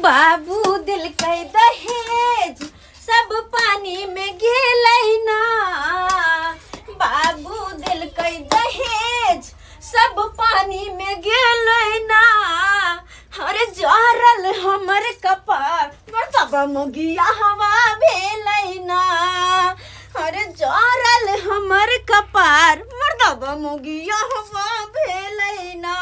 बाबू देलकै दहेज सब पानी में गेलै ना बाबू देलकै दहेज सब पानी में गेलै ना अरे जरल हमर कपार सब मोगिया हवा भेलै ना अरे जरल हमर कपार मर्दबा मोगिया हवा भेलै ना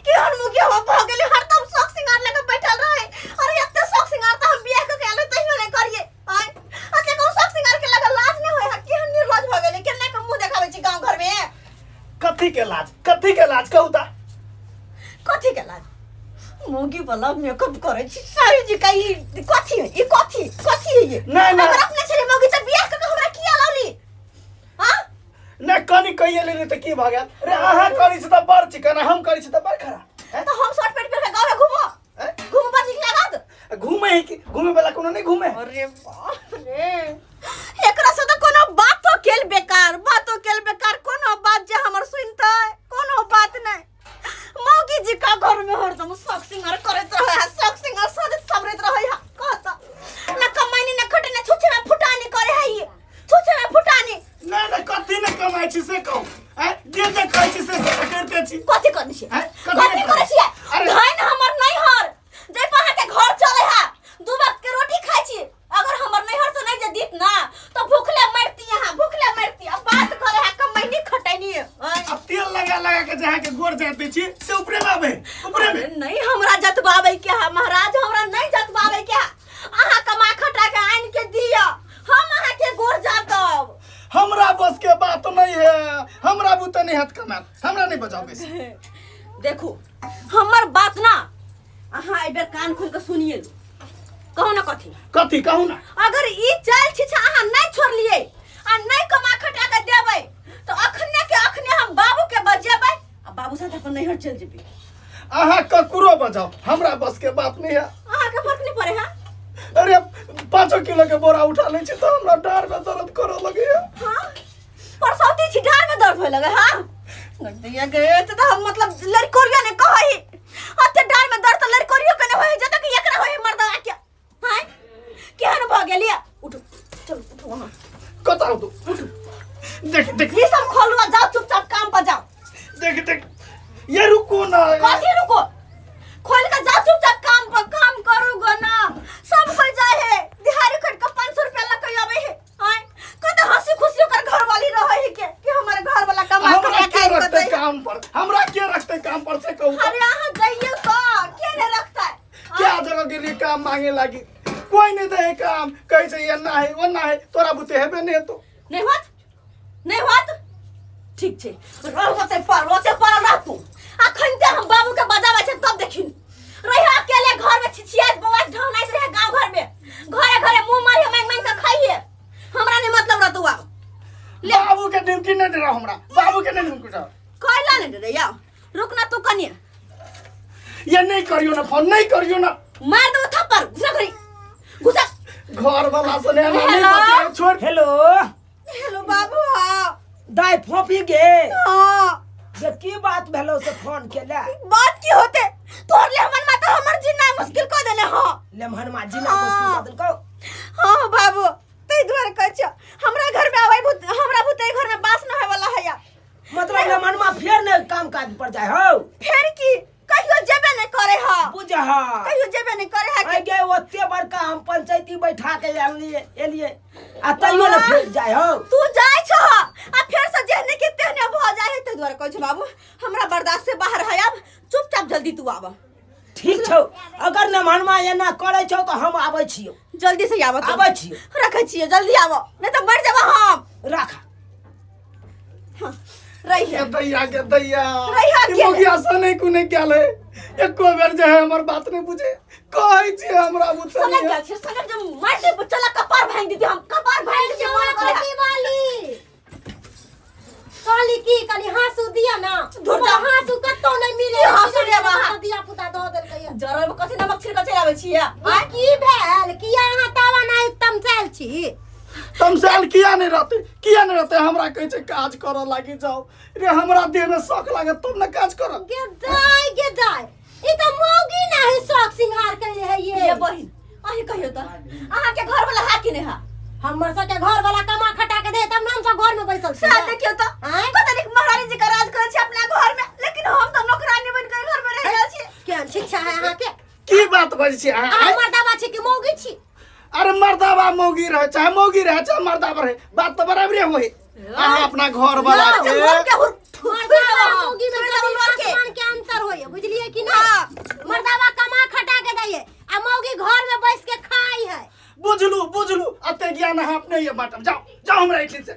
केहन मुखिया हो भऽ गेलै हरदम शौक सिंगार लऽ कऽ बैठल रहे अरे एते शौक सिंगार तऽ हम बियाह कऽ के आयल रही तहियो नहि करियै आँय एते कहूँ शौक सिंगार के लऽ कऽ लाज नहि होइ है केहन निर्लज भऽ गेलै केना कऽ मुँह देखाबै छी गाँव घरमे कथी के लाज कथी के लाज कहू ता कथी के लाज मौगी वाला मेकअप करै छी सारी जी का ई कथी है ई कथी कथी है ये नहि, नहि। अगर अपने छलै मौगी तऽ बियाह कऽ के हमरा किया लौली हाँ नहि कनि कहिए लेली तऽ की भऽ गेल रे अहाँ करै छी तऽ बड़ चिकन आ हम करै छी तऽ बड़ खराब हैं? तऽ हम शर्ट पैंट पहिर के गाँव में घूमो हैं? घूमो बड़ नीक लागत घूमे है कि घूमे वाला कोनो नहीं घूमे है? अरे बाप रे एकरा से तऽ कोनो बातो केल बेकार बातो केल बेकार कोनो बात जे हमर सुनतै कोनो बात नहि मौगी जी का घर में हरदम शौक सिंगार करैत रहे है शौक सिंगार सजत सबरैत रहे है कहता न कमाइनी न खटनी छुछे में फुटानी करे है ये छुछे में फुटानी नहि नहि कथी नहि कमाइ छी से कहू आँय जे जे कहै छी से से करिते छी कथी करै छियै आँय, कथी कथी नहि करै छियै अरे धन हमर नैहर जाहि पर अहाँके घर चलै है दू वक्त के रोटी खाइ छी अगर हमर नैहर से नहीं जे दीत ना तो भूखले मरती अहाँ भूखले मरती अब बात करे है कमैनी खटैनी आँय। अब तेल लगा लगा के जहाँ के गोर जाते छी से ऊपरे में आबे ऊपरे में अरे नहीं हमरा जतबाबै के है महाराज हमरा नहीं जतबाबै के है अहाँ कमा खटा के आनि के दिअ हम अहाँ के गोर जातब हमरा बस के बात नहीं है हमरा बुते नहीं हाथ कमात हमरा नहीं बजाओ बेसी देखू हमर बात ना अहाँ एहि बेर कान खोल के सुनिए लू कहू ना कथी कथी कहू ना अगर ई चाल छिछा अहाँ नहीं छोड़लिए आ नहीं कमा खटा के देबै तो अखने के अखने हम बाबू के बजेबै आ बाबू साथ अपन नैहर चल जेबै अहाँ ककरो बजाओ हमरा बस के बात नहीं है अहाँ के फर्क नहीं पड़े है अरे पाँचो किलो के बोरा उठा लै छी तऽ हमरा डाँर में दर्द करऽ लगैया हाँ परसौती छी डाँर में दर्द होए लगे हाँ गड्डिया के तो हम मतलब लड़कोरिया ने कहई अते डाँर में दर्द तो लड़कोरियो के ने होए जत कि एकरा होए मर्दवा के हां केहन भ गेलिया उठो चलो उठो वहां कतऽ आउ तू उठ देख देख ये सब खोलू आ जाओ चुपचाप काम पर जाओ देख देख ये रुको ना कथी रुको खोल के जाओ चुपचाप काम पर काम करू गो ना सब कोई जाए है दिहाड़ी खट के 500 रुपया लग के आवे है आय कत हंसी खुशी ओकर घर वाली रहे है के कि हमारे घर वाला कमा हमरा के के खाई रखते के काम पर हमरा के रखते काम पर से कहू अरे अहाँ जाइए तो के नहीं रखता है क्या जगह के लिए काम मांगे लागी कोई नहीं दे काम कहे से ये ना है वो ना है तोरा बुते हेबे नहीं तो नहीं होत नहीं होत ठीक छै रह ओते पर ओते पर रह तू अखन ते हम बाबू के बजाबै छै तब देखिन रह अकेले घर में छिछियात बौआ ढहनाइत रहे गांव घर में घरे घरे मुंह मारी मांग मांग के खाइए हमरा नहीं मतलब रहतौ आब ले बाबू के ढिमकी नहीं दे रहा हमरा बाबू के नहीं ढिमकी दे कैला नहीं दे या रुक ना तू कनिए ये नहीं करियो ना फोन नहीं करियो ना मार दो थप्पड़ घुसा करी घुसा घर वाला से नहीं नहीं हेलो? बतियाओ छोड़ हेलो हेलो बाबू हाँ दाय फोपी गे हाँ जे की बात भेलो से फोन केला बात की होते तोर ले हमर माता हमर जीना मुश्किल कर देले हाँ लेमहन मा जीना मुश्किल कर देलको हाँ बाबू ताहि दुआरे कहै छियौ हमरा घर में आबै भूत हमरा भूत घर में बास न होय वाला है या मतलब लेमहन मा फेर ने काम काज पर जाय हो फेर की कहियो जेबे नहीं करे हा बुझ हा कहियो जेबे नहीं करे हा आइ गे ओते बड़का हम पंचायती बैठा के आनलिए एलिए आ तैयो ने फेर जाय हो तू जाय छह आ फेर से जेहने के तेहने भ जाय है ताहि दुआरे कहै छौ बाबू हमरा बर्दाश्त से बाहर है अब चुपचाप जल्दी तू आब ठीक छौ अगर न मनमा एना करै छौ तऽ हम आबै छियौ जल्दी से आब आबै छियौ रखै छियै जल्दी आब नहीं तऽ मर जेब हम राख रही के दैया के दैया रहिया ई के? मोगिया से नहीं कुने गेल है एको बेर जे है हमर बात नहीं बुझे कहै छी हमरा बुझे समझ गेल छी समझ जब मार दे चला कपार भांग दीदी हम कपार भांग दीदी मन करे छोटी वाली कहली की कनी हाँसू दिया ना धुर जा। हाँसू कतौ नहीं मिले की हाँसू लेब अहाँ? दिया पुता दऽ देलकै जरल में कथी नमक छिड़क चलि आबै छियै आ की भेल किया अहाँ तावा नहि तमसायल छी तमसाल किया नहीं रहते किया नहीं रहते हमरा कहै छै काज करऽ लागी जाओ रे हमरा देह में शौक लागत तब ने काज करब गे दाय गे दाय ई तऽ मौगी नाही शौक सिंगार कयले है ये कहियो त अहाँ के घर वाला हा कि नहीं हा? हमर सबके घर वाला कमा खटा के दे तब ना हम सब घर में बैसल छी। से देखियो त आँय? कत नीक महारानी जी का राज करै छी अपना घर में, लेकिन हम त नौकरानी बन के घर में रह गेल छी। केहन शिक्षा है अहाँके? की बात बजै छी अहाँ? अहाँ मर्दाबा छी कि मौगी छी? अरे मर्दाबा मौगी रहे चाहे मौगी रहे चाहे मर्दाबा रहे, बात तो बराबरे होई। अहाँ अपना घर वाला ना, के घर के हुर मर्दाबा मौगी में थुर जमीन देबो के। आसमान के अंतर होइए, बुझलिए कि ना? मर्दाबा कमा खटा के दैये आ मौगी घर में बैस के खाई है। बुझलू बुझलू, अते ज्ञान अहाँ अपने ये बाटब। जाओ जाओ हमरा एहिठाम से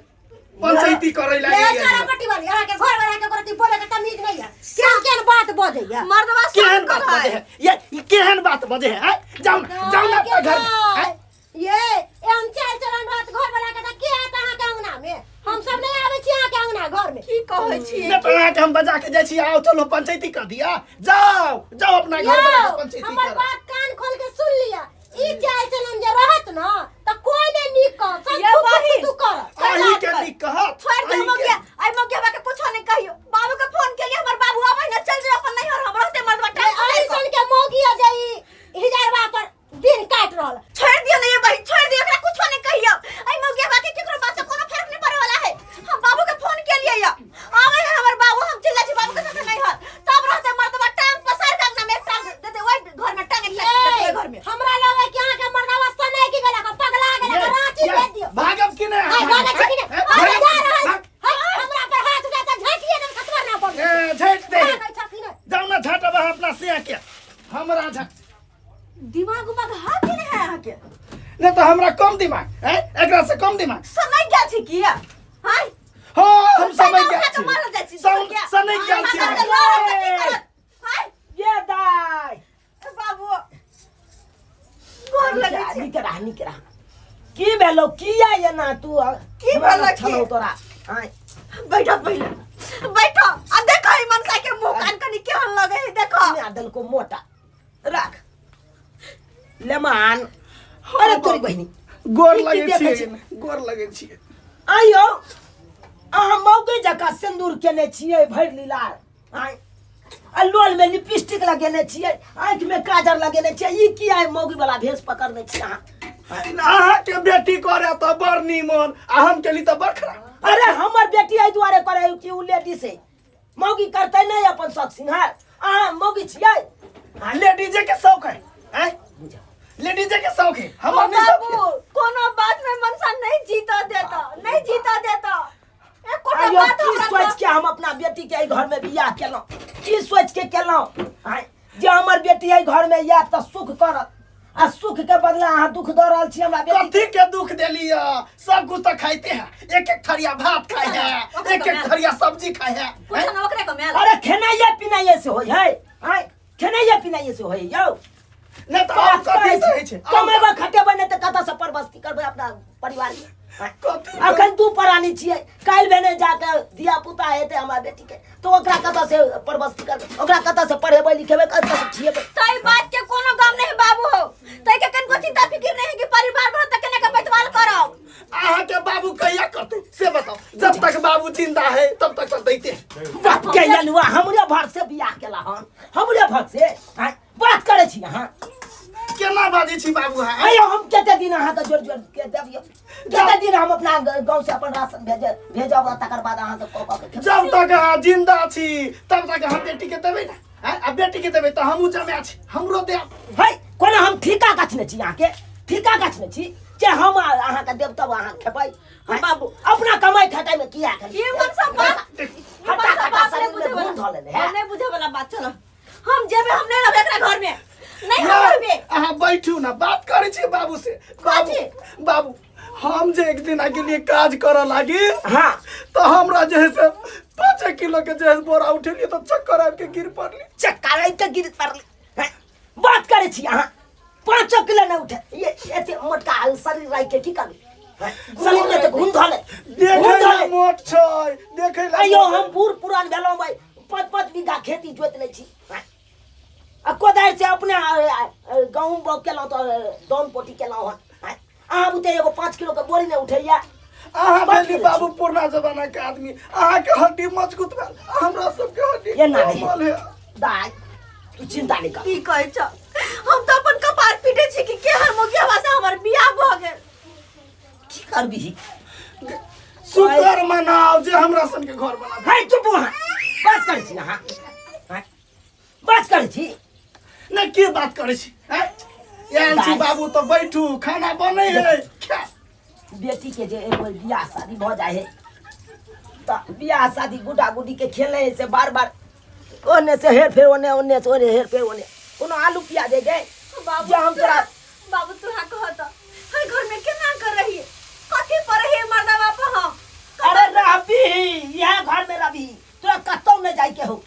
पंचायती करै ले लागी। सारा पट्टी वाली अहाँ के घर वाला के करती बोले के तमीज नहीं है, केहन केहन बात बजैया। मर्दवा केहन बात बजे है ये? ई केहन बात बजे है? आँय? जाओ ना, जाओ ना अपना घर में, आँय? ये एहन चाल चलन रहत घर वाला के त के आत अहाँ के अंगना में? हम सब नहीं आबै छी अहाँ के अंगना घर में। की कहै छी? नहि तऽ अहाँके हम बजा के जाइ छी, आओ चलो पंचायती कर दिया। जाओ जाओ अपना घर वाला के यौ, पंचायती हमर कर। बात कान खोल के सुन लिया, ई चाल चलन जे रहत न त कोई नहीं नीक कहत, सब ये थू थू बहिन। थू करत। अहीं के नीक कहत? छोड़ दे अहीं के- मौगिया, आई मौगिया के कुछो नहीं कहियो। बाबू के फोन के लिए हमर बाबू आबै न, चल जो अपन नैहर, हम रहते मर्दवा टाइम पर। ऐसन के मौगी जे ई हिजरवा पर दिन काट रहल। छोड़ दियो ना ये बहिन, छोड़ दियो, एकरा कुछो नहीं कहियो। आई मौगिया के केकरो बात से कोनो फर्क नहीं पड़े वाला है। हम बाबू के फोन के लिए या आवे है हमर बाबू, हम चल जाइ छी बाबू के साथ नैहर, तब रहते मर्दवा टांग पसार के अंगना में एक टांग देते, ओहि घर में टांग ये, देते घर में। हमरा लगे कि अहाँ के मर्दावा सने की गेला का पगला गेला का रांची भेज दियो। भागब कि नहि? हाय, भागै छी कि नहि? ए, अरे भागब जा रहल भाग। हाय, हमरा पर हाथ उठा त झाँटिए देब, खतवा ना पड़। ए, झाँटि दे। भागै छथिन। जाउ ने झाँटब अहाँ अपना सिया के, हमरा झाँट दिमाग उमाग हा कि नहीं है अहाँ के? नहि तऽ हमरा कम दिमाग है? एकरा से कम दिमाग? समय गेल छी की? हाय हाँ, हम समझ उठा गेल के छी। मारल जाइ छी, सम- समझ गेल छी। अहाँ के लड़ब तऽ की करत? हाय ये दाई बाबू गोर लगै छी। नीक रह, नीक रह। की भेलो, किया एना तू? की हमरा भेलो की? छलौ तोरा आँय? बैठो, पहिले बैठो आ देखो ई मनसा के मुंह कान कनी केहन लगे है, देखो। मार देलको मोटा राख लेमान। अरे तोरी बहिनी, गोर ई की लगै देखै छियै? छी? गोर लगै छियै। आइयो अहाँ मौगे जकाँ सिन्दूर केने छियै भरि लीलार, आँय, आ लोल में लिपस्टिक लगेने छियै, आँखि में काजर लगेने छियै। ई की आइ मौगी वाला भेष पकड़ने छी अहाँ? अहाँके बेटी करे तऽ बड़ नीमन आ हम केली तऽ बड़ खराब। अरे हमर बेटी एहि दुआरे करे कि उ लेडीज है, मौगी करतै नहि अपन शौक सिंहार। अहाँ मौगी छियै? लेडीजे के शौक है, आँय? लेडीजे के शौक है, हमर नहि शौक बाबू है। कोनो बात में मनसा नहीं जीता देता, नहीं जीता देता एकोटा आइयो बात की हमरा सोच के हम अपना बेटी के एहि घर में बियाह केलहुँ? की सोच के केलहुँ आँय? जे हमर बेटी एहि घर में आयत तऽ सुख करत, आ सुख के बदला अहाँ दुख दऽ रहल छी हमरा बेटी। कथी के दुख देली? सब कुछ तो खाइते है, एक एक थरिया भात खाए है, एक एक थरिया सब्जी खाए है। कुछ ना ओकरे को मेल। अरे खेनाइए पिनाइए से होइ है आँय? खेनाइए पिनाइए से होइ यौ? नहि तऽ आओर कथी से होइ छै? कमेबै खटेबै नहि तऽ कतऽसँ परबस्ती करबै अपना परिवार में? कथी? अखन दू प्राणी छियै, काल्हि भेने जाके धिया पुता हेतै हमरा बेटी के तऽ ओकरा कतऽ से परबस्ती करबै? ओकरा कतऽ से पढ़ेबै लिखेबै, कतऽ से खिएबै? तई बात के कोनो गम नहीं बाबू हो, तई के कनको चिंता फिकिर नहीं कि परिवार भर तक केना के बैठवाल करब। अहाँके बाबू कहिया करतै से बताओ? जब तक बाबू जिंदा है तब तक तो दैते है। बाप के यलुआ, हमरे भर से बियाह केला हन, हमरे भर से आँय, बात करै छी अहाँ? केना बाजै छी बाबू अहाँ? आइयो हम कते दिन अहाँके जोड़ जोड़ के देबियो, कते दिन हम अपना गाँव से अपन राशन भेजे भेजब आ तकर बाद अहाँके कऽ कऽ के खेबै। जब तक अहाँ जिंदा छी तब तक हम बेटी के देबै ने, आँय? आ बेटी के देबै तऽ हमहूँ जमा छी, हमरो देब। है कोना हम ठीका गाछने छी अहाँके? ठीका गाछने छी जे हम अहाँके देब तब अहाँ खेबै? आँय? बाबू। अपना कमाइ खटाइ में किया करी? ये मनसा बात, ई हटा मनसा खटा बात नहीं शरीर में बुझे घूम धऽ लेने वाला है। नहीं बुझे वाला बात। चलो हम जेबे, हम नहीं रहबे एकरा घर में, नहीं हम यौ, रहबे। अहाँ बैठू ने, बात करै छी बाबू से। बाबू कथी? बाबू, हम जे एक दिन के लिए काज करऽ लागी हाँ तऽ हमरा जे है से 5 किलो के जे है बोरा उठेलियै तऽ चक्कर आबि के गिर पड़ली। चक्कर आबि के गिर पड़ली हैं? बात करै छी अहाँ, 5 किलो नहि उठे, ये एते मोटका शरीर राखि के की करबै हैं? शरीर में तऽ घूम धऽ ले, देखै घूम धऽ लए ले। मोट छै, देखै लए अयो मोट। हम बूढ़ पुरान भेलहुँ भाइ, 5-5 बीघा खेती जोति लै छी हैं? आ कोदारि से अपने गहूँम बाउग केलहुँ तऽ दौन पोटी केलहुँ हन हैं? अहाँ बुते एगो 5 किलो के बोरी नहि उठैया। अहाँ बात भेली करै बाबू पुरना जमाना के आदमी, अहाँके हड्डी मजबूत भेल, हमरा सबके हड्डी एना नहि। कोमल है। दाइ, तू चिंता नहि कर। की कहै छ, हम तऽ अपन कपार पीटे छी कि केहन मोगियावा करबिही? शुक्र मनाओ जे हमरा सन के घर बना। है चुप अहाँ, बात करै छी अहाँ। हैं? बात करै छी? नहि, के बात करै छी? हैं? आयल छी बाबू तऽ बैठू, खाना बनै है खा। बेटी के जे एक बेर बियाह शादी भऽ जाइ है तऽ बियाह शादी गुडा गुडी के खेल है से बार बार ओने से हेर फेर ओने, ओने से ओने, हेर फेर ओने। कोनो आलू प्याज है गे? बाबू जे हम तोरा बाबू तोरा कहत हर घर में केना कर रही, कथी पर रही मर्दा बाप हम? अरे रहबी, इएह घर में रहबी, तोरा कतौ नहि जाइके हो।